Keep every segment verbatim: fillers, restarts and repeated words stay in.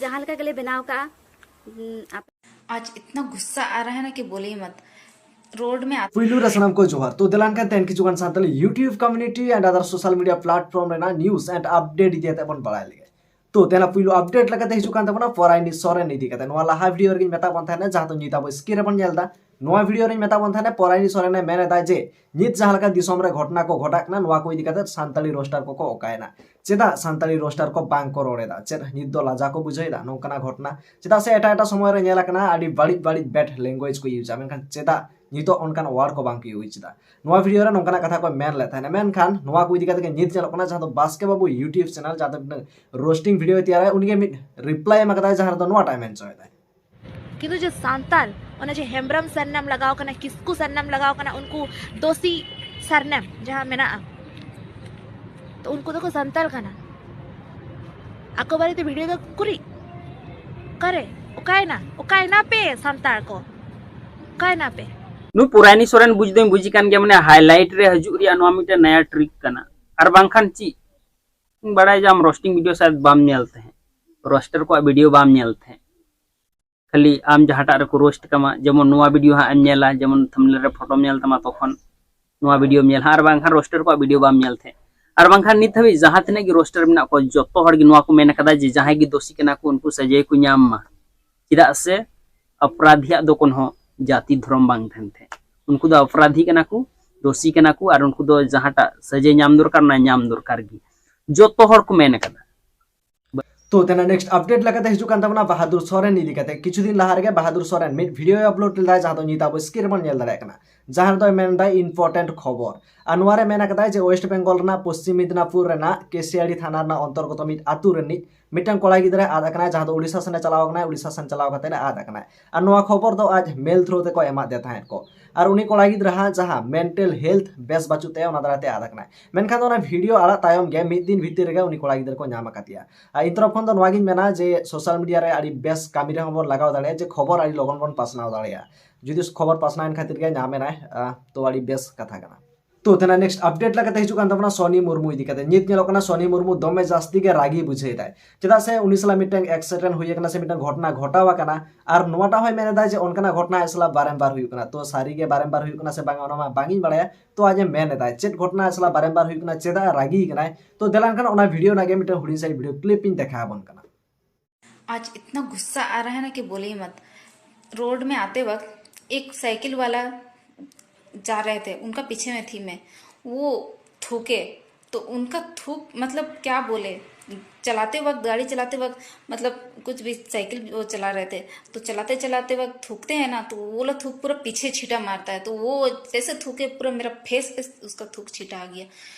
ᱡᱟᱦᱟᱸ ᱞᱮᱠᱟ ᱜᱮᱞᱮ ᱵᱮᱱᱟᱣ ᱠᱟᱜᱼᱟ᱾ ᱩᱸ, ᱟᱯᱮ आज इतना गुस्सा आ रहा है ना कि बोले ही मत। रोड में आते ᱯᱩᱭᱞᱩ ᱨᱮ ᱥᱟᱱᱟᱢ ᱠᱚ ᱡᱚᱦᱟᱨ᱾ ᱛᱚ ᱫᱮᱞᱟᱱ ᱠᱷᱟᱱ ᱛᱮᱦᱮᱧ ᱠᱤᱪᱷᱩ ᱜᱟᱱ Santali YouTube community and other social media platform ᱨᱮᱱᱟᱜ news and update ᱤᱫᱤ ᱠᱟᱛᱮ ᱵᱚᱱ ᱵᱟᱲᱟᱭ ᱞᱮᱜᱮ᱾ ᱛᱚ ᱛᱮᱦᱮᱧ ᱯᱩᱭᱞᱩ update ᱞᱮᱠᱟᱛᱮ ᱦᱤᱡᱩᱜ ᱠᱟᱱ ᱛᱟᱵᱚᱱᱟ ᱯᱚᱨᱟᱭᱱᱤ ᱥᱚᱨᱮᱱ ᱤᱫᱤ ᱠᱟᱛᱮ᱾ ᱱᱚᱣᱟ ᱞᱟᱦᱟ video ᱨᱮᱜᱤᱧ ᱢᱮᱛᱟᱜ ᱵᱚᱱ ᱛᱟᱦᱮᱱᱟ, ᱡᱟᱦᱟᱸ ᱫᱚ ᱱᱤᱛ ᱟᱵᱚ screen ᱨᱮᱵᱚᱱ ᱧᱮᱞ ᱮᱫᱟ, ᱱᱚᱣᱟ video ᱨᱮᱧ ᱢᱮᱛᱟᱜ ᱵᱚᱱ ᱛᱟᱦᱮᱱᱟ ᱯᱚᱨᱟᱭᱱᱤ ᱥᱚᱨᱮᱱ ᱮ ᱢᱮᱱ ᱮᱫᱟ ᱡᱮ ᱱᱤᱛ ᱡᱟᱦᱟᱸ ᱞᱮᱠᱟ ᱫᱤᱥᱚᱢ ᱨᱮ ᱜᱷᱚᱴᱚᱱᱟ ᱠᱚ ᱜᱷᱚᱴᱟᱜ ᱠᱟᱱᱟ, ᱱᱚᱣᱟ ᱠᱚ ᱤᱫᱤ ᱠᱟᱛᱮ ᱥᱟᱱᱛᱟᱲᱤ roaster ᱠᱚᱠᱚ ᱚᱠᱟᱭᱮᱱᱟ? ᱪᱮᱫᱟᱜ ᱥᱟᱱᱛᱟᱲᱤ roaster ᱠᱚ ᱵᱟᱝ ᱠᱚ ᱨᱚᱲ ᱮᱫᱟ? ᱪᱮᱫ ᱱᱤᱛ ᱫᱚ ᱞᱟᱡᱟ ᱠᱚ ᱵᱩᱡᱷᱟᱹᱣ ᱮᱫᱟ ᱱᱚᱝᱠᱟᱱᱟᱜ ᱜᱷᱚᱴᱚᱱᱟ? ᱪᱮᱫᱟᱜ ᱥᱮ ᱮᱴᱟᱜ ᱮᱴᱟᱜ ᱥᱚᱢᱚᱭ ᱨᱮ ᱧᱮᱞ ᱟᱠᱟᱱᱟ ᱟᱹᱰᱤ ᱵᱟᱹᱲᱤᱡ ᱵᱟᱹᱲᱤᱡ bad language ᱠᱚ use ᱟ, ᱢᱮᱱᱠᱷᱟᱱ ᱪᱮᱫᱟᱜ ᱱᱤᱛᱚᱜ ᱚᱱᱠᱟᱱ word ᱠᱚ ᱵᱟᱝ ᱠᱚ use ᱮᱫᱟ? ᱱᱚᱣᱟ video ᱨᱮ ᱱᱚᱝᱠᱟᱱᱟᱜ ᱠᱟᱛᱷᱟ ᱠᱚ ᱢᱮᱱ ᱞᱮᱫ ᱛᱟᱦᱮᱱᱟ, ᱢᱮᱱᱠᱷᱟᱱ ᱱᱚᱣᱟ ᱠᱚ ᱤᱫᱤ ᱠᱟᱛᱮ ᱜᱮ ᱱᱤᱛ ᱧᱮᱞᱚᱜ ᱠᱟᱱᱟ ᱡᱟᱦᱟᱸ ᱫᱚ ᱵᱟᱥᱠᱮ ᱵᱟᱹᱵᱩ YouTube channel ᱡᱟᱦᱟᱸ ᱫᱚ ᱢᱤᱫᱴᱟᱝ roasting video ᱛᱮᱭᱟᱨᱟ, ᱩᱱᱤᱜᱮ ᱢᱤᱫ reply ᱮᱢ ᱟᱠᱟᱫᱟᱭ ᱡᱟᱦᱟᱸ ᱨᱮᱫᱚ ᱱᱚᱣᱟᱴᱟᱜ ᱢᱮᱱ ᱦᱚᱪᱚᱭᱮᱫᱟᱭ᱾ ᱠᱤᱱᱛᱩ ᱡᱮ ᱥᱟᱱᱛᱟᱞ, ᱚᱱᱟ ᱡᱮ ᱦᱮᱢᱵᱨᱚᱢ ᱥᱟᱨᱱᱟᱢ ᱞᱟᱜᱟᱣ ᱠᱟᱱᱟ, ᱠᱤᱥᱠᱩ ᱥᱟᱨᱱᱟᱢ ᱞᱟᱜᱟᱣ ᱠᱟᱱᱟ, ᱩᱱᱠᱩ ᱫᱳᱥᱤ ᱥᱟᱨᱱᱟᱢ ᱡᱟᱦᱟᱸ ᱢᱮᱱᱟᱜᱼᱟ, ᱛᱚ ᱩᱱᱠᱩ ᱫᱚᱠᱚ ᱥᱟᱱᱛᱟᱞ ᱠᱟᱱᱟ᱾ ᱟᱠᱚ ᱵᱟᱨᱮᱛᱮ video ᱫᱚ ᱠᱩᱨᱤ ᱚᱠᱟᱨᱮ? ᱚᱠᱟᱭᱮᱱᱟ? ᱚᱠᱟᱭᱮᱱᱟ ᱯᱮ ᱥᱟᱱᱛᱟᱲ ᱠᱚ? ᱚᱠᱟᱭᱮᱱᱟ ᱯᱮ? ᱱᱩᱭ ᱯᱚᱨᱟᱭᱱᱤ ᱥᱚᱨᱮᱱ ᱵᱩᱡᱽ ᱫᱚᱧ ᱵᱩᱡᱽ ᱠᱟᱱ ᱜᱮᱭᱟ, ᱢᱟᱱᱮ highlight ᱨᱮ ᱦᱤᱡᱩᱜ ᱨᱮᱭᱟᱜ ᱱᱚᱣᱟ ᱢᱤᱫᱴᱮᱱ ᱱᱟᱭᱟ trick ᱠᱟᱱᱟ᱾ ᱟᱨ ᱵᱟᱝᱠᱷᱟᱱ ᱪᱮᱫ ᱤᱧ ᱵᱟᱲᱟᱭ ᱡᱮ ᱟᱢ roasting video ᱥᱟᱭᱟᱫ ᱵᱟᱢ ᱧᱮᱞ ᱛᱟᱦᱮᱸᱫ, roaster ᱠᱚᱣᱟᱜ video ᱵᱟᱢ ᱧᱮᱞ ᱛᱟᱦᱮᱸᱫ᱾ ᱠᱷᱟᱹᱞᱤ ᱟᱢ ᱡᱟᱦᱟᱸᱴᱟᱜ ᱨᱮᱠᱚ roast ᱠᱟᱢᱟ, ᱡᱮᱢᱚᱱ ᱱᱚᱣᱟ video ᱦᱟᱸᱜ ᱮᱢ ᱧᱮᱞᱟ, ᱡᱮᱢᱚᱱ thumbnail ᱨᱮ ᱯᱷᱳᱴᱳᱢ ᱧᱮᱞ ᱛᱟᱢᱟ ᱛᱚᱠᱷᱚᱱ ᱱᱚᱣᱟ videoᱢ ᱧᱮᱞᱟ, ᱟᱨ ᱵᱟᱝᱠᱷᱟᱱ roaster ᱠᱚᱣᱟᱜ video ᱵᱟᱢ ᱧᱮᱞ ᱛᱟᱦᱮᱸᱫ᱾ ᱟᱨ ᱵᱟᱝᱠᱷᱟᱱ ᱱᱤᱛ ᱦᱟᱹᱵᱤᱡ ᱡᱟᱦᱟᱸ ᱛᱤᱱᱟᱹᱜ ᱜᱮ roaster ᱢᱮᱱᱟᱜ ᱠᱚᱣᱟ, ᱡᱚᱛᱚ ᱦᱚᱲ ᱜᱮ ᱱᱚᱣᱟ ᱠᱚ ᱢᱮᱱ ᱠᱟᱫᱟ ᱡᱮ ᱡᱟᱦᱟᱸᱭ ᱜᱮ ᱫᱳᱥᱤ ᱠᱟᱱᱟ ᱠᱚ, ᱩᱱᱠᱩ ᱥᱟᱡᱟᱭ ᱠᱚ ᱧᱟᱢ ᱢᱟ᱾ ᱪᱮᱫᱟᱜ ᱥᱮ ᱚᱯᱨᱟᱫᱷᱤᱭᱟᱜ ᱫᱚ ᱠᱳᱱᱳ ᱡᱟᱹᱛᱤ ᱫᱷᱚᱨᱚᱢ ᱵᱟᱝ ᱛᱟᱦᱮᱱ ᱛᱟᱦᱮᱸᱫ᱾ ᱩᱱᱠᱩ ᱫᱚ ᱚᱯᱨᱟᱫᱷᱤ ᱠᱟᱱᱟ ᱠᱚ, ᱫᱳᱥᱤ ᱠᱟᱱᱟ ᱠᱚ, ᱟᱨ ᱩᱱᱠᱩ ᱫᱚ ᱡᱟᱦᱟᱸᱴᱟᱜ ᱥᱟᱡᱟᱭ ᱧᱟᱢ ᱫᱚᱨᱠᱟᱨ, ᱚᱱᱟ ᱧᱟᱢ ᱫᱚᱨᱠᱟᱨ ᱜᱮ, ᱡᱚᱛᱚ ᱦᱚᱲ ᱠᱚ ᱢᱮᱱ ᱠᱟᱫᱟ᱾ ᱛᱚ ᱛᱮᱱᱟᱜ next update ᱞᱮᱠᱟᱛᱮ ᱦᱤᱡᱩᱜ ᱠᱟᱱ ᱛᱟᱵᱚᱱᱟ ᱵᱟᱦᱟᱫᱩᱨ ᱥᱚᱨᱮᱱ ᱤᱫᱤ ᱠᱟᱛᱮ᱾ ᱠᱤᱪᱷᱩ ᱫᱤᱱ ᱞᱟᱦᱟ ᱨᱮᱜᱮ ᱵᱟᱦᱟᱫᱩᱨ ᱥᱚᱨᱮᱱ ᱢᱤᱫ video upload ᱞᱮᱫᱟᱭ, ᱡᱟᱦᱟᱸ ᱫᱚ ᱱᱤᱛ ᱟᱵᱚ screen ᱨᱮᱵᱚᱱ ᱧᱮᱞ ᱫᱟᱲᱮᱭᱟᱜ ᱠᱟᱱᱟ, ᱡᱟᱦᱟᱸ ᱨᱮᱫᱚᱭ ᱢᱮᱱ ᱮᱫᱟ important ᱠᱷᱚᱵᱚᱨ᱾ ᱟᱨ ᱱᱚᱣᱟ ᱨᱮ ᱢᱮᱱ ᱟᱠᱟᱫᱟᱭ ᱡᱮ West Bengal ᱨᱮᱱᱟᱜ ᱯᱚᱥᱪᱤᱢ ᱢᱮᱫᱽᱱᱟᱯᱩᱨ ᱨᱮᱱᱟᱜ ᱠᱮᱥᱤᱭᱟᱲᱤ ᱛᱷᱟᱱᱟ ᱨᱮᱱᱟᱜ ᱚᱱᱛᱚᱨᱜᱚᱛᱚ ᱢᱤᱫ ᱟᱹᱛᱩ ᱨᱤᱱᱤᱡ ᱢᱤᱫᱴᱟᱝ ᱠᱚᱲᱟ ᱜᱤᱫᱽᱨᱟᱹ ᱟᱫ ᱟᱠᱟᱱᱟᱭ, ᱡᱟᱦᱟᱸ ᱫᱚ ᱩᱲᱤᱥᱥᱟ ᱥᱮᱱᱮ ᱪᱟᱞᱟᱣ ᱟᱠᱟᱱᱟᱭ, ᱩᱲᱤᱥᱥᱟ ᱥᱮᱱ ᱪᱟᱞᱟᱣ ᱠᱟᱛᱮ ᱟᱫ ᱟᱠᱟᱱᱟᱭ᱾ ᱟᱨ ᱱᱚᱣᱟ ᱠᱷᱚᱵᱚᱨ ᱫᱚ ᱟᱡ mail through ᱛᱮᱠᱚ ᱮᱢᱟᱫᱮ ᱛᱟᱦᱮᱸᱫ ᱠᱚ᱾ ᱟᱨ ᱩᱱᱤ ᱠᱚᱲᱟ ᱜᱤᱫᱽᱨᱟᱹ ᱦᱟᱸᱜ ᱡᱟᱦᱟᱸ mental health ᱵᱮᱥ ᱵᱟᱹᱪᱩᱜ ᱛᱟᱭᱟ, ᱚᱱᱟ ᱫᱟᱨᱟᱭ ᱛᱮ ᱟᱫ ᱟᱠᱟᱱᱟᱭ᱾ ᱢᱮᱱᱠᱷᱟᱱ ᱫᱚ ᱚᱱᱟ video ᱟᱲᱟᱜ ᱛᱟᱭᱚᱢ ᱜᱮ ᱢᱤᱫ ᱫᱤᱱ ᱵᱷᱤᱛᱤᱨ ᱨᱮᱜᱮ ᱩᱱᱤ ᱠᱚᱲᱟ ᱜᱤᱫᱽᱨᱟᱹ ᱠᱚ ᱧᱟᱢ ᱟᱠᱟᱫᱮᱭᱟ᱾ ᱟᱨ ᱤᱧ ᱛᱚᱨᱚᱯ ᱠᱷᱚᱱ ᱫᱚ ᱱᱚᱣᱟᱜᱤᱧ ᱢᱮᱱᱟ ᱡᱮ social media ᱨᱮ ᱟᱹᱰᱤ ᱵᱮᱥ ᱠᱟᱹᱢᱤ ᱨᱮᱦᱚᱸ ᱵᱚᱱ ᱞᱟᱜᱟᱣ ᱫᱟᱲᱮᱭᱟᱜᱼᱟ, ᱡᱮ ᱠᱷᱚᱵᱚᱨ ᱟᱹᱰᱤ ᱞᱚᱜᱚᱱ ᱵᱚᱱ ᱯᱟᱥᱱᱟᱣ ᱫᱟᱲᱮᱭᱟᱜᱼᱟ᱾ ᱡᱩᱫᱤ ᱠᱷᱚᱵᱚᱨ ᱯᱟᱥᱱᱟᱣᱮᱱ ᱠᱷᱟᱹᱛᱤᱨ ᱜᱮ ᱧᱟᱢ ᱮᱱᱟᱭ, ᱟᱸ, ᱛᱚ ᱟᱹᱰᱤ ᱵᱮᱥ ᱠᱟᱛᱷᱟ ᱠᱟᱱᱟ᱾ ᱛᱚ ᱛᱮᱱᱟᱜ ᱱᱮᱠᱥᱴ ᱟᱯᱰᱮᱴ ᱞᱮᱠᱟᱛᱮ ᱦᱤᱡᱩᱜ ᱠᱟᱱ ᱛᱟᱵᱚᱱᱟ ᱥᱚᱱᱤ ᱢᱩᱨᱢᱩ ᱤᱫᱤ ᱠᱟᱛᱮ᱾ ᱱᱤᱛ ᱧᱮᱞᱚᱜ ᱠᱟᱱᱟ ᱥᱚᱱᱤ ᱢᱩᱨᱢᱩ ᱫᱚᱢᱮ ᱡᱟᱹᱥᱛᱤ ᱜᱮ ᱨᱟᱹᱜᱤ ᱵᱩᱡᱷᱟᱹᱣ ᱮᱫᱟᱭ, ᱪᱮᱫᱟᱜ ᱥᱮ ᱩᱱᱤ ᱥᱟᱞᱟᱜ ᱢᱤᱫᱴᱟᱝ ᱮᱠᱥᱤᱰᱮᱱᱴ ᱦᱩᱭ ᱟᱠᱟᱱᱟ ᱥᱮ ᱢᱤᱫᱴᱟᱝ ᱜᱷᱚᱴᱚᱱᱟ ᱜᱷᱚᱴᱟᱣ ᱟᱠᱟᱱᱟ᱾ ᱟᱨ ᱱᱚᱣᱟᱴᱟᱜ ᱦᱚᱸᱭ ᱢᱮᱱ ᱮᱫᱟ ᱡᱮ ᱚᱱᱠᱟᱱᱟᱜ ᱜᱷᱚᱴᱚᱱᱟ ᱟᱡ ᱥᱟᱞᱟᱜ ᱵᱟᱨᱮᱢ ᱵᱟᱨ ᱦᱩᱭᱩᱜ ᱠᱟᱱᱟ᱾ ᱛᱚ ᱥᱟᱹᱨᱤ ᱜᱮ ᱵᱟᱨᱮᱢ ᱵᱟᱨ ᱦᱩᱭᱩᱜ ᱠᱟᱱᱟ ᱥᱮ ᱵᱟᱝ, ᱚᱱᱟ ᱢᱟ ᱵᱟᱝ ᱤᱧ ᱵᱟᱲᱟᱭᱟ᱾ ᱛᱚ ᱟᱡ ᱮ ᱢᱮᱱ ᱮᱫᱟ ᱪᱮᱫ ᱜᱷᱚᱴᱚᱱᱟ ᱟᱡ ᱥᱟᱞᱟᱜ ᱵᱟᱨᱮᱢ ᱵᱟᱨ ᱦᱩᱭᱩᱜ ᱠᱟᱱᱟ, ᱪᱮᱫᱟᱜ ᱮ ᱨᱟᱹᱜᱤ ᱠᱟᱱᱟᱭ᱾ ᱛᱚ ᱫᱮᱞᱟ ᱮᱱᱠᱷᱟᱱ ᱚᱱᱟ ᱵᱷᱤᱰᱤᱭᱳ ᱨᱮᱱᱟᱜ ᱜᱮ ᱢᱤᱫᱴᱟᱝ ᱦᱩᱰᱤᱧ ᱥᱟᱺᱦᱤᱡ ᱵᱷᱤᱰᱤᱭᱳ ᱠᱞᱤᱯ ᱤᱧ ᱫᱮᱠᱷᱟᱣ ᱟᱵᱚᱱ ᱠᱟᱱᱟ᱾ आज इतना गुस्सा आ रहा है ना कि बोलिए मत। रोड में आते वक्त एक साइकिल वाला जा रहे थे, उनका पीछे में थी मैं, वो थूके तो उनका थूक, मतलब क्या बोले, चलाते वक्त, गाड़ी चलाते वक्त, मतलब कुछ भी साइकिल वो चला रहे थे, तो चलाते चलाते वक्त थूकते हैं ना, तो वो वाला थूक पूरा पीछे छींटा मारता है, तो वो जैसे थूके पूरा मेरा फेस पे उसका थूक छींटा आ गया।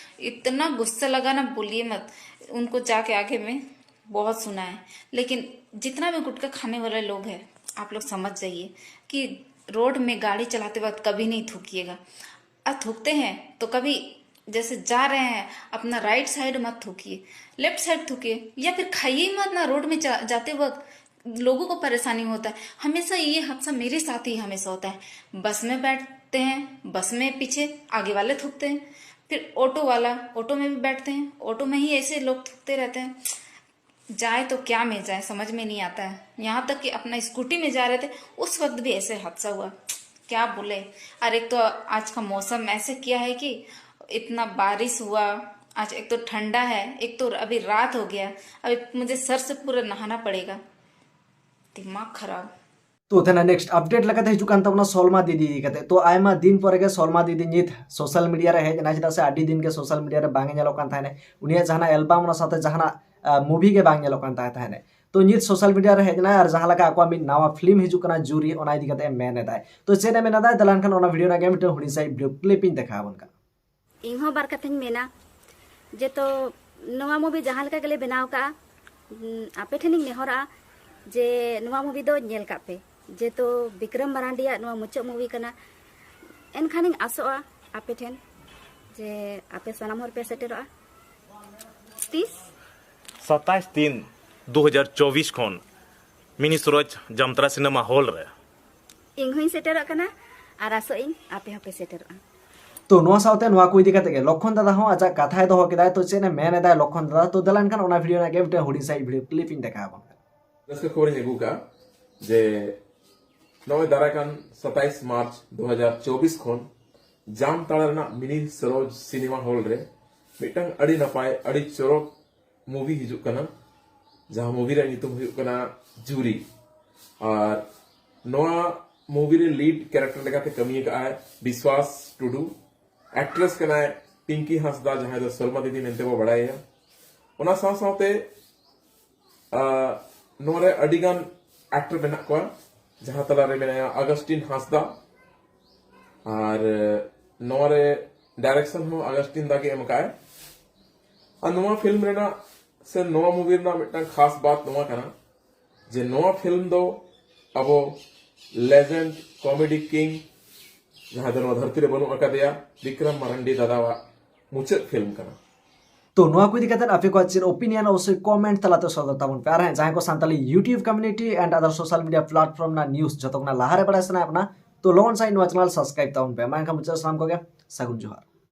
इतना गुस्सा लगा ना, बोलिए मत। उनको जाके आगे मैं बहुत सुना है, लेकिन जितना भी गुटखा खाने वाले लोग हैं, आप लोग समझ जाइए कि रोड में गाड़ी चलाते वक्त कभी नहीं थूकिएगा। और थूकते हैं तो कभी जैसे जा रहे हैं, अपना राइट साइड मत थूकिए, लेफ्ट साइड थूकिए, या फिर खाइए ही मत ना। रोड में जा, जाते वक्त लोगों को परेशानी होता है। हमेशा ये हादसा मेरे साथ ही हमेशा होता है। बस में बैठते हैं, बस में पीछे आगे वाले थूकते हैं, फिर ऑटो वाला, ऑटो में भी बैठते हैं, ऑटो में ही ऐसे लोग थूकते रहते हैं। जाए तो क्या में जाए, समझ में नहीं आता है। यहाँ तक कि अपना स्कूटी में जा रहे थे, उस वक्त भी ऐसे हादसा हुआ, क्या बोले। और एक तो आज का मौसम ऐसे किया है कि इतना बारिश हुआ, आज एक तो ठंडा है, एक तो अभी रात हो गया, अभी मुझे सर से पूरा नहाना पड़ेगा। दिमाग खराब। ᱛᱚ ᱛᱮᱱᱟᱜ ᱱᱮᱠᱥᱴ ᱟᱯᱰᱮᱴ ᱞᱮᱠᱟᱛᱮ ᱦᱤᱡᱩᱜ ᱠᱟᱱ ᱛᱟᱵᱚᱱᱟ ᱥᱚᱞᱢᱟ ᱫᱤᱫᱤ ᱤᱫᱤ ᱠᱟᱛᱮ᱾ ᱛᱚ ᱟᱭᱢᱟ ᱫᱤᱱ ᱯᱚᱨᱮ ᱜᱮ ᱥᱚᱞᱢᱟ ᱫᱤᱫᱤ ᱱᱤᱛ ᱥᱳᱥᱟᱞ ᱢᱤᱰᱤᱭᱟ ᱨᱮ ᱦᱮᱡ ᱮᱱᱟ, ᱪᱮᱫᱟᱜ ᱥᱮ ᱟᱹᱰᱤ ᱫᱤᱱ ᱜᱮ ᱥᱳᱥᱟᱞ ᱢᱤᱰᱤᱭᱟ ᱨᱮ ᱵᱟᱝ ᱮ ᱧᱮᱞᱚᱜ ᱠᱟᱱ ᱛᱟᱦᱮᱱᱟ᱾ ᱩᱱᱤᱭᱟᱜ ᱡᱟᱦᱟᱱᱟᱜ ᱮᱞᱵᱟᱢ, ᱚᱱᱟ ᱥᱟᱶᱛᱮ ᱡᱟᱦᱟᱱᱟᱜ ᱢᱩᱵᱷᱤ ᱜᱮ ᱵᱟᱝ ᱧᱮᱞᱚᱜ ᱠᱟᱱ ᱛᱟᱦᱮᱸ ᱛᱟᱦᱮᱱᱟ᱾ ᱛᱚ ᱱᱤᱛ ᱥᱳᱥᱟᱞ ᱢᱤᱰᱤᱭᱟ ᱨᱮ ᱦᱮᱡ ᱮᱱᱟ ᱟᱨ ᱡᱟᱦᱟᱸ ᱞᱮᱠᱟ ᱟᱠᱚᱣᱟᱜ ᱢᱤᱫ ᱱᱟᱣᱟ ᱯᱷᱤᱞᱢ ᱦᱤᱡᱩᱜ ᱠᱟᱱᱟ ᱡᱩᱨᱤ, ᱚᱱᱟ ᱤᱫᱤ ᱠᱟᱛᱮ ᱢᱮᱱ ᱮᱫᱟᱭ᱾ ᱛᱚ ᱪᱮᱫ ᱮ ᱢᱮᱱ ᱮᱫᱟᱭ, ᱫᱮᱞᱟ ᱮᱱᱠᱷᱟᱱ ᱚᱱᱟ ᱵᱷᱤᱰᱤᱭᱳ ᱨᱮᱱᱟᱜ ᱜᱮ ᱢᱤᱫᱴᱟᱝ ᱦᱩᱰᱤᱧ ᱥᱟᱺᱦᱤᱡ ᱵᱷᱤᱰᱤᱭᱳ ᱠᱞᱤᱯ ᱤᱧ ᱫᱮᱠᱷᱟᱣ ᱟᱵᱚᱱ ᱠᱟᱱᱟ᱾ ᱤᱧ ᱦᱚᱸ ᱵᱟᱨ ᱠᱟᱛᱷᱟᱧ ᱢᱮᱱᱟ ᱡᱮ, ᱛᱚ ᱱᱚᱣᱟ ᱢᱩᱵᱷᱤ ᱡᱟᱦᱟᱸ ᱞᱮᱠᱟ ᱜᱮᱞᱮ ᱵᱮᱱᱟᱣ ᱠᱟᱜᱼᱟ, ᱩᱸ, ᱟᱯᱮ ᱴᱷᱮᱱᱤᱧ ᱱᱮᱦᱚᱨᱚᱜᱼᱟ ᱡᱮ ᱱᱚᱣᱟ ᱢᱩᱵᱷᱤ ᱫᱚ ᱧᱮᱞ ᱠᱟᱜ ᱯᱮ᱾ ᱡᱮᱦᱮᱛᱩ ᱵᱤᱠᱨᱚᱢ ᱢᱟᱨᱟᱱᱰᱤᱭᱟᱜ ᱱᱚᱣᱟ ᱢᱩᱪᱟᱹᱫ ᱢᱩᱵᱷᱤ ᱠᱟᱱᱟ, ᱮᱱᱠᱷᱟᱱᱤᱧ ᱟᱥᱚᱜᱼᱟ ᱟᱯᱮ ᱴᱷᱮᱱ ᱡᱮ ᱟᱯᱮ ᱥᱟᱱᱟᱢ ᱦᱚᱲ ᱯᱮ ᱥᱮᱴᱮᱨᱚᱜᱼᱟ᱾ ᱛᱤᱥ? ᱥᱟᱛᱟᱥ ᱛᱤᱱ ᱫᱩ ᱦᱟᱡᱟᱨ ᱪᱚᱵᱵᱤᱥ ᱠᱷᱚᱱ ᱢᱤᱱᱤ ᱥᱩᱨᱚᱡᱽ ᱡᱟᱢᱛᱟᱨᱟ ᱥᱤᱱᱮᱢᱟ ᱦᱚᱞ ᱨᱮ᱾ ᱤᱧ ᱦᱚᱸᱧ ᱥᱮᱴᱮᱨᱚᱜ ᱠᱟᱱᱟ ᱟᱨ ᱟᱥᱚᱜ ᱟᱹᱧ ᱟᱯᱮ ᱦᱚᱸᱯᱮ ᱥᱮᱴᱮᱨᱚᱜᱼᱟ᱾ ᱛᱚ ᱱᱚᱣᱟ ᱥᱟᱶᱛᱮ ᱱᱚᱣᱟ ᱠᱚ ᱤᱫᱤ ᱠᱟᱛᱮ ᱜᱮ ᱞᱚᱠᱷᱚᱱ ᱫᱟᱫᱟ ᱦᱚᱸ ᱟᱡᱟᱜ ᱠᱟᱛᱷᱟᱭ ᱫᱚᱦᱚ ᱠᱮᱫᱟᱭ᱾ ᱛᱚ ᱪᱮᱫ ᱮ ᱢᱮᱱ ᱮᱫᱟᱭ ᱞᱚᱠᱷᱚᱱ ᱫᱟᱫᱟ? ᱛᱚ ᱫᱮᱞᱟ ᱮᱱᱠᱷᱟᱱ ᱚᱱᱟ ᱵᱷᱤᱰᱤᱭᱳ ᱨᱮᱱᱟᱜ ᱜᱮ ᱢᱤᱫᱴᱮᱱ ᱦᱩᱰᱤᱧ ᱥᱟᱺᱦᱤᱡ ᱵᱷᱤᱰᱤᱭᱳ ᱠᱞᱤᱯ ᱤᱧ ᱫᱮᱠᱷᱟᱣ ᱟᱵᱚᱱ ᱠᱟᱱᱟ᱾ ᱨᱟᱹᱥᱠᱟᱹ ᱠᱷᱚᱵᱚᱨᱤᱧ ᱟᱹᱜᱩ ᱠᱟᱜᱼᱟ ᱡᱮ ᱱᱚᱜᱼᱚᱭ ᱫᱟᱨᱟᱭ ᱠᱟᱱ ᱥᱟᱛᱟᱭᱤᱥ ᱢᱟᱨᱪ ᱫᱩ ᱦᱟᱡᱟᱨ ᱪᱚᱵᱵᱤᱥ ᱠᱷᱚᱱ ᱡᱟᱢᱛᱟᱲᱟ ᱨᱮᱱᱟᱜ ᱢᱤᱱᱤ ᱥᱚᱨᱳᱡᱽ ᱥᱤᱱᱮᱢᱟ ᱦᱚᱞ ᱨᱮ ᱢᱤᱫᱴᱟᱝ ᱟᱹᱰᱤ ᱱᱟᱯᱟᱭ, ᱟᱹᱰᱤ ᱪᱚᱨᱚᱠ ᱢᱩᱵᱷᱤ ᱦᱤᱡᱩᱜ ᱠᱟᱱᱟ, ᱡᱟᱦᱟᱸ ᱢᱩᱵᱷᱤ ᱨᱮᱭᱟᱜ ᱧᱩᱛᱩᱢ ᱦᱩᱭᱩᱜ ᱠᱟᱱᱟ ᱡᱩᱨᱤ᱾ ᱟᱨ ᱱᱚᱣᱟ ᱢᱩᱵᱷᱤ ᱨᱮ ᱞᱤᱰ ᱠᱮᱨᱮᱠᱴᱟᱨ ᱞᱮᱠᱟᱛᱮ ᱠᱟᱹᱢᱤ ᱟᱠᱟᱫᱼᱟᱭ ᱵᱤᱥᱣᱟᱥ ᱴᱩᱰᱩ᱾ ᱮᱠᱴᱨᱮᱥ ᱠᱟᱱᱟᱭ ᱯᱤᱝᱠᱤ ᱦᱟᱸᱥᱫᱟ, ᱡᱟᱦᱟᱸᱭ ᱫᱚ ᱥᱚᱞᱢᱟ ᱫᱤᱫᱤ ᱢᱮᱱᱛᱮ ᱵᱚ ᱵᱟᱲᱟᱭᱮᱭᱟ᱾ ᱚᱱᱟ ᱥᱟᱶ ᱥᱟᱶᱛᱮ ᱟᱨ ᱱᱚᱣᱟ ᱨᱮ ᱟᱹᱰᱤ ᱜᱟᱱ ᱮᱠᱴᱚᱨ ᱢᱮᱱᱟᱜ ᱠᱚᱣᱟ, ᱡᱟᱦᱟᱸ ᱛᱟᱞᱟᱨᱮ ᱢᱮᱱᱟᱭᱟ ᱟᱜᱟᱥᱴᱤᱱ ᱦᱟᱸᱥᱫᱟ᱾ ᱟᱨ ᱱᱚᱣᱟ ᱨᱮ ᱰᱟᱭᱨᱮᱠᱥᱚᱱ ᱦᱚᱸ ᱟᱜᱟᱥᱴᱤᱱ ᱫᱟ ᱜᱮ ᱮᱢ ᱟᱠᱟᱫᱼᱟᱭ᱾ ᱟᱨ ᱱᱚᱣᱟ ᱯᱷᱤᱞᱢ ᱨᱮᱱᱟᱜ ᱥᱮ ᱱᱚᱣᱟ ᱢᱩᱵᱷᱤ ᱨᱮᱱᱟᱜ ᱢᱤᱫᱴᱟᱝ ᱠᱷᱟᱥ ᱵᱟᱛ ᱱᱚᱣᱟ ᱠᱟᱱᱟ ᱡᱮ ᱱᱚᱣᱟ ᱯᱷᱤᱞᱢ ᱫᱚ ᱟᱵᱚ ᱞᱮᱡᱮᱱᱰ ᱠᱚᱢᱮᱰᱤ ᱠᱤᱝ, ᱡᱟᱦᱟᱸᱭ ᱫᱚ ᱱᱚᱣᱟ ᱫᱷᱟᱹᱨᱛᱤ ᱨᱮ ᱵᱟᱹᱱᱩᱜ ᱟᱠᱟᱫᱮᱭᱟ, ᱵᱤᱠᱨᱚᱢ ᱢᱟᱨᱟᱱᱰᱤ ᱫᱟᱫᱟᱣᱟᱜ ᱢᱩᱪᱟᱹᱫ ᱯᱷᱤᱞᱢ ᱠᱟᱱᱟ᱾ ᱛᱚ ᱱᱚᱣᱟ ᱠᱚ ᱤᱫᱤ ᱠᱟᱛᱮ ᱟᱯᱮ ᱠᱚᱣᱟᱜ ᱪᱮᱫ ᱳᱯᱤᱱᱤᱭᱚᱱ ᱚᱵᱚᱥᱥᱳᱭ ᱠᱚᱢᱮᱱᱴ ᱛᱟᱞᱟᱛᱮ ᱥᱚᱫᱚᱨ ᱛᱟᱵᱚᱱ ᱯᱮ᱾ ᱟᱨ ᱦᱮᱸ, ᱡᱟᱦᱟᱸᱭ ᱠᱚ Santali YouTube community and other social media platform ᱨᱮᱱᱟᱜ ᱱᱤᱭᱩᱡᱽ ᱡᱚᱛᱚ ᱠᱷᱚᱱᱟᱜ ᱞᱟᱦᱟᱨᱮ ᱵᱟᱲᱟᱭ ᱥᱟᱱᱟᱭᱮᱫ ᱵᱚᱱᱟ, ᱛᱚ ᱞᱚᱜᱚᱱ ᱥᱟᱺᱦᱤᱡ ᱱᱚᱣᱟ ᱪᱮᱱᱮᱞ ᱥᱟᱵᱥᱠᱨᱟᱭᱤᱵ ᱛᱟᱵᱚᱱ ᱯᱮ᱾ ᱢᱟ ᱮᱱᱠᱷᱟᱱ ᱢᱩᱪᱟᱹᱫ ᱥᱟᱱᱟᱢ ᱠᱚᱜᱮ ᱥᱟᱹᱜᱩᱱ ᱡᱚᱦᱟᱨ᱾